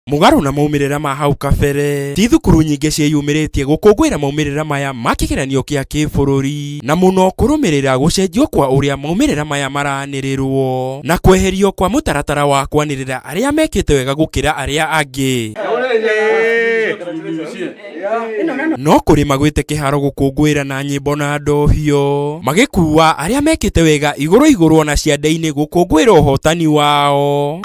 Mũgarũ na maumĩrĩra ma hau kabere, ti thukuru nyingĩ ciĩyumĩrĩtie gũkũngũĩra maumĩrĩra maya ma kĩgeranio kĩa kĩbũrũri, na mũno kũrũmĩrĩra gũcenjio kwa ũrĩa maumĩrĩra maya maranĩrĩrwo, na kweherio kwa mũtaratara wa kwanĩrĩra arĩa mekĩte wega gũkĩra arĩa angĩ. No kũrĩ magwĩte kĩharo gũkũngũĩra na nyĩmbo na ndohio, magĩkuua arĩa mekĩte wega igũrũ igũrũ ona ciande-inĩ gũkũngũĩra ũhotani wao.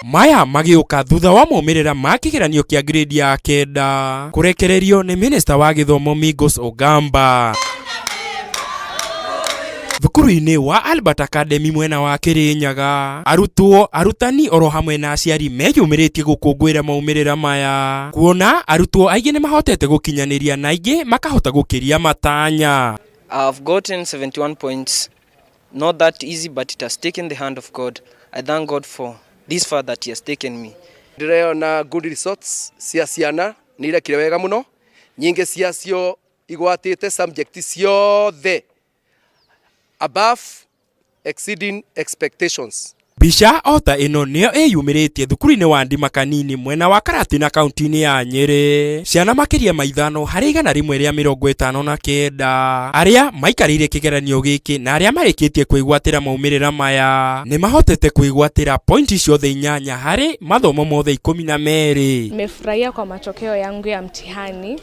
Maya magĩũka thutha wa maumĩrĩra ma kĩgeranio kĩa grade ya kenda kũrekererio nĩ minista wa gĩthomo Migos Ogamba. Thukuru-inĩ wa Albert Academy mwena wa Kĩrĩnyaga, arutwo, arutani oro hamwe na aciari meyumĩrĩtie gũkũngũĩra maumĩrĩra maya, kuona arutwo aingĩ nĩ mahotete gũkinyanĩria na aingĩ makahota gũkĩria matanya. I've gotten 71 points. Not that easy, but it has taken the hand of God. I thank God for this far that he has taken me. Ndĩreyona good results cia ciana nĩ irekire wega mũno, nyingĩ ciacio igwatĩte subject ciothe above exceeding expectations. Mbica o ta ĩno nĩyo ĩyumĩrĩtie thukuru-inĩ wa Ndimakanini mwena wa Karatina kaunti-inĩ ya Nyĩrĩ. Ciana makĩria ma ithano harĩ 159 arĩa maikarĩire kĩgeranio gĩkĩ na arĩa marĩkĩtie kwĩgwatĩra maumĩrĩra maya nĩ mahotete kwĩgwatĩra pointi ciothe inyanya harĩ mathomo mothe 12. Nimefurahia kwa matokeo yangu ya mtihani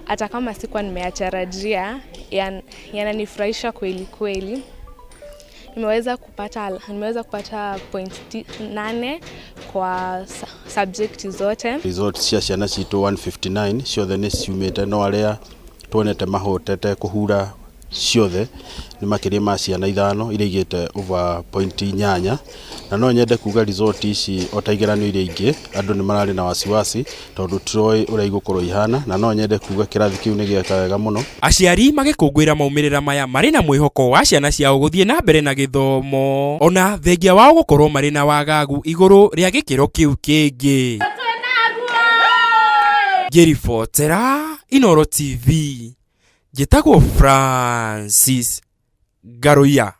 hata kama sikuwa nimeyatarajia, yananifurahisha kweli kweli. Nimeweza kupata point 8 kwa subject zote. Results cia ciana citũ 159 ciothe nĩ ciumĩte, no arĩa tuonete mahotete kũhura ciothe nĩ makĩria ma ciana ithano iria igĩte over point inyanya. Na no nyende kuga result ici, o ta igeranio iria ingĩ, andũ nĩ mararĩ na wasiwasi tondũ tũroĩ ũrĩa igũkorwo ihana, na no nyende kuga kĩrathi kĩu nĩ gĩeka wega mũno. Aciari magĩkũngũĩra maumĩrĩra maya marĩ na mwĩhoko wa ciana ciao gũthiĩ na mbere na gĩthomo ona thengia wao gũkorwo marĩ na wagagu igũrũ rĩa gĩkĩro kĩu kĩngĩ. Ngĩribotera Inooro TV, njĩtagwo Francis Ngaruiya.